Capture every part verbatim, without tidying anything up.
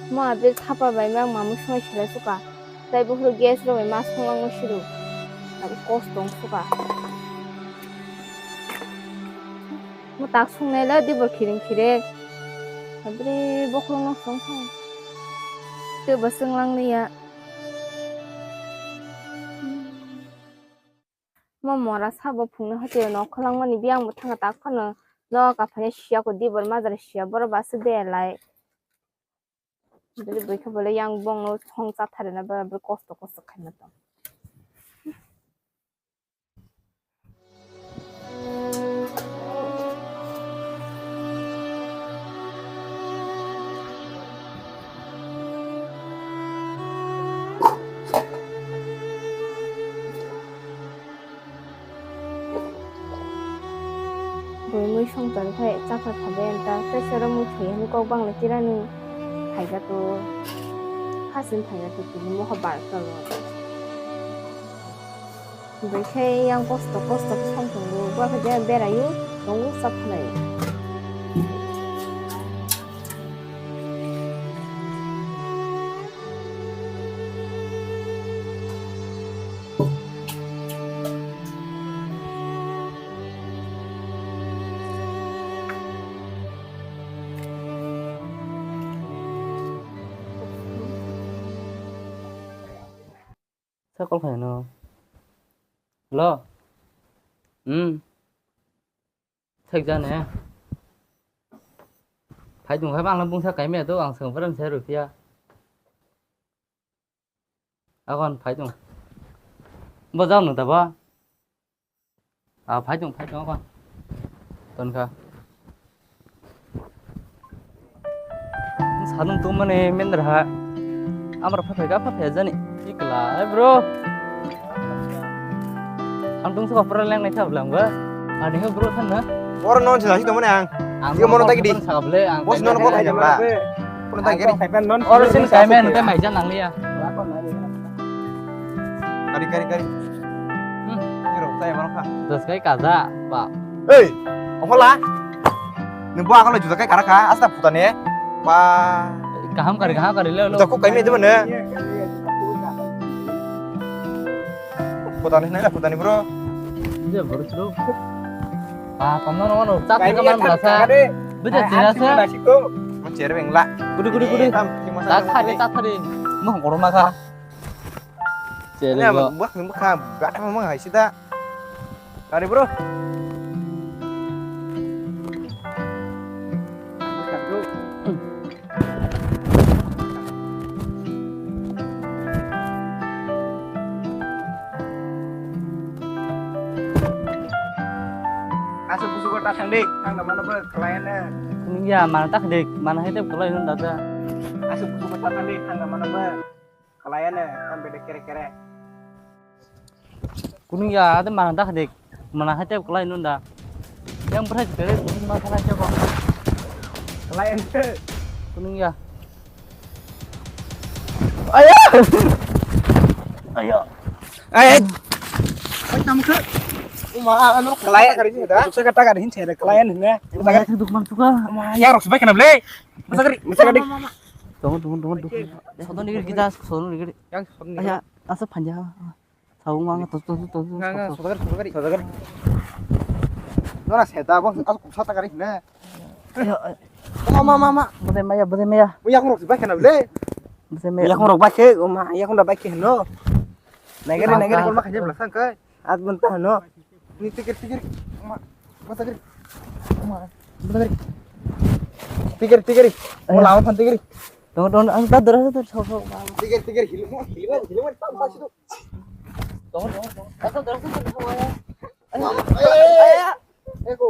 Ma bir thapa bai ma ma musung selai suka. Tai buhuru gas rok bai ma sung lang siru. Abi kosto wng suka. Mo tak sung nai la dibor khiring khirek. Abri bokhorok no sung thang. Tei bo sung lang liya. Mo mora sabo phungni hotel no kholangmani biyang bo thanga tak phano no kaphai siya ko dibor majra siya boro basu de lai. Bwrwi bwkha bole yang bongno hong cha thari na ba bwrwi kosto kosto khaina tong. Bui mui songchar khai chakha khabai anta tei sero mui thwi hwnwi kok bangla chirani phaiga to khasini phaiga to tini moha bar chalo. Bui khe yang kosto kosto khe songchar bo khe beraio tongo chap khlaio. Sa call khaino. Hello. Hmm. Thik jani. Phai tong kha bangla bungsa kaimya to ang sengphran se rupia. Akon phai tong. Bo jao nung tabo? Ah, phai tong, phai tong akon. Ton kha. Salung tongmani mendra ha. Amra phaphai ga phaphai jani. Ikla, eh, bro. Ang tong sa pura leng nai thap lang ba. Ani he bro than na. Bor non sa si tongmani ang. Ang Tiga mono tagi di. Sa bole ang. Bos non ko thai jamba. Kono thai gari. Or sin kai men te mai jan nang liya. Kari, kari, kari. Hmm. Ni rok tai mano kha. Das kai kaza ba. Ei, ohola. Ni bo akolo juda kai kara kha. Asta puta ne. Ba. Kaham kari, kaham kari le lo. Juda ko kai me de ne. Puta ni na puta ni bro. Ini bro bro. Ah, kamu nono chat ka man rasa. Bede cina sa. Mo chere bengla. Gudu gudu gudu. Tak hari tak hari. Mo ngoro maka. Chere go. Buah ni buah ka bata mo hai sida. Kari bro. Asuk busuk ta thang dik, thang da mano ba khlaiya na. Kuning ya, mana tak dik, mana hai tep khlai nun dada. Asuk busuk ta thang dik, thang da mano ba khlaiya na, tam bede kere kere. Kuning ya, ade mana dak dik, mana hai tep khlai nun da. Yang berai kere, kuning ma khlai tep. Khlaiya na. Kuning ya. Ayo. Ayo. Ai, ai. Oi, tam khe. Uma, ano khlai kari da. Suksa kata kari hin chere khlai ne. Uma, ya duk man suka. Uma, ya rok sebai kana ble. Masa kari, masa kari. Tunggu, tunggu, tunggu, tunggu. Sodo nigir kita, sodo nigir. Yang sodo nigir. Aya, asa panja. Saung mang to to to to. Nga, nga, sodo kari, sodo kari. Sodo kari. Nora seta bang, aku sata kari ne. Ayo, ayo. Ma, ma, ma, ma. Bode maya, bode maya. Mu yakung rok bai khana ble. Bode maya. Yakung rok bai khe, o ma, yakung da bai khe no. Nagari, nagari. Kol ma khanya bla sang kai. At bun ta no. Ni tikir, tikir. Ma, ma tikir. Ma, ma tikir. Tikir, tikir. Ayo. Mo lawan phan tikir. Dong, dong, ang ta dora, ta dora, sok, sok. Tikir, tikir, hilu mo, hilu mo, hilu mo, tam pas itu. Dong, dong, dong. Ang ta dora, ta dora, sok, ya. Ayo, ayo, ayo. Eko.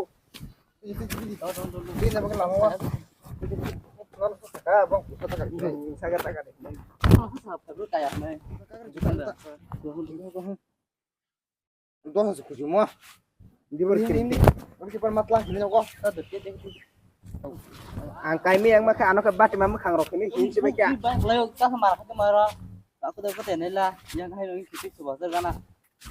Dosa se kuchimo. Dibor hindi, hindi. Oke, pan matla, hindi ako. Ang kaimi yang maka ano ka bati mama kang rok ini hindi ba kya. Layo ta mara ka mara. Aku da ko tenela. Yang hai rong kitik suba gana.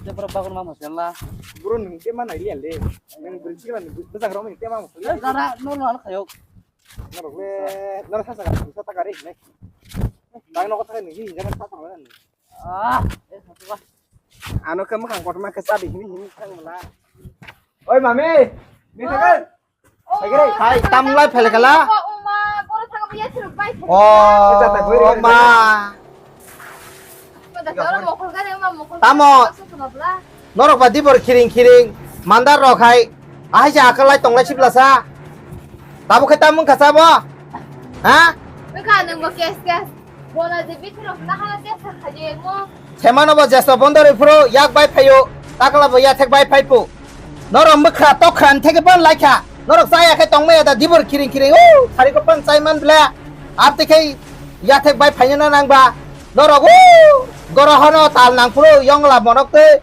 Te pura bakun mama sela. Bro, nung te mana lian le. Yang beri sila ni besar rong ni te mama. Dara no no ano kayo. Narok le, narok sasa ka, sasa ka re ne. Tang nogo thangwi nini hinjak kha tanglaini. Ah, eh, satuwa. Ano khe mwkhang kotorma khe chabi hini hini thangmala. Oi mami, ni thangwi. Hai, tam lai phai kala? Oma, boro thang biya sir bai. Oh, ma. Tamo. Norok ba dibor khiring khiring mandar rok hai. Ahai ja akalai tonglai siplasa. Tabo khe tam wngkha sabo? Ha? Wngkha nwng bo kes kes. Bona je bithirok nahana tesa khaje mo. Semano bo jesto bondorwi phuru yak bai phaio, takla bo yathek bai phaipu. Norok mwkhra tokra ni theke ban laikha. Norok chaya khe tongmaya da dibor khiring khiring. Uu, sari ko pan chai man bla. Abte khe yathek bai phaina na nangba. Norok uu, goro hono tal nang phuru yongla monok tei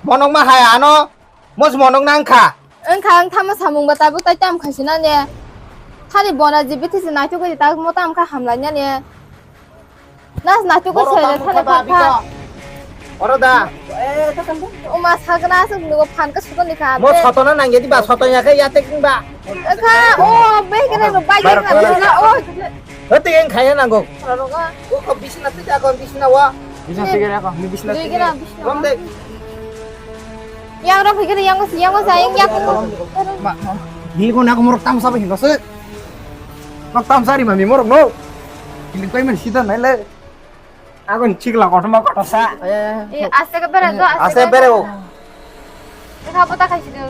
monok ma hai ano mos monok nang kha. Wngkha wng thamo samung ba tabuk tai tam khaisina ne. Thani bona je bithi se naithok bai ta mo tam kha hamlai na ne. Nas naithok bai se thani phan phan. Oro da. Uma sagna asuk nugo phan ka sukoni kha. Mo sotona nangya di ba sotona khe yatek ba. Wngkha o bai kene bai kene o. Hati yang kaya nanggo. Roga. O ko bisna tu jago bisna wa. Bisna tigere ko. Ni bisna tigere. Rom de. Yang rok phikir yang yang yang yang. Ma, ma. Ni ko na ko morok tam sa ba hingo se. Nok tam sari mami morok no. Ini koi men sida nai le. Agon chikla kotoma kotosa. Eh, ase ke bere do, ase bere o. Ekha bota khai sida.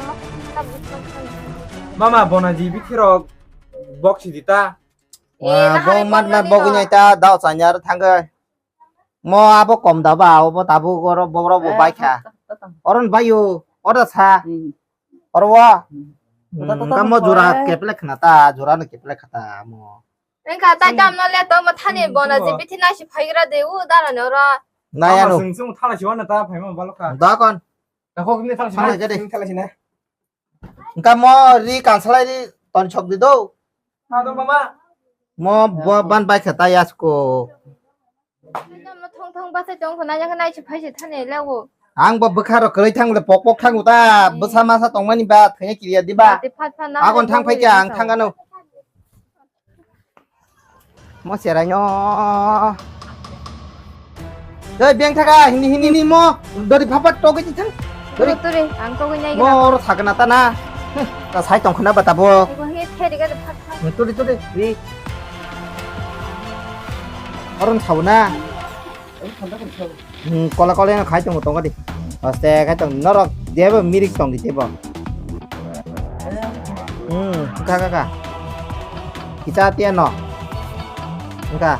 Mama bona ji bithirok bok sidi ta. Wa, bo mat mat bo gunyai ta dao chanyar thangge. Mo abo kom da ba, abo tabu goro bobro bo bai kha. Oron bayo, oro sa. Oro wa. Ka mo jura keple khna ta, jura no keple khata mo. Engkha tai tam no le to mo thani bona je bithi nai si phaigra de u dara no ra. Na ya no. Sung sung thala si wana ta phaima balo kha. Da kon. Da ko ni thala si. Thala si na. Engka mo ri kansalai ri ton sok di do. Ado mama. Mo bo ban bai kha ta yasko. Thong thong basa chong khna yang nai chi phai se thane lewo. Ang bo bwkha rok kwrwi thang le pok pok thang ta bwsa masa tongmani ba thanya kiriya di ba. Agon thang phai kya ang thang ano. Mo cherai no. Doi beng thaka hini hini ni mo dori phapat togoi di thang. Turi turi ang togoi nai mo oro thakna ta na. Ta sai tong khna ba ta bo. Ko he theri ga phat phat. Turi turi ri. Oron thau na. Hmm, kola kola yang khai tong tong di. Aste khai tong norok debo mirik tong di debo. Hmm, ka ka ka. Kita tiano. Engka.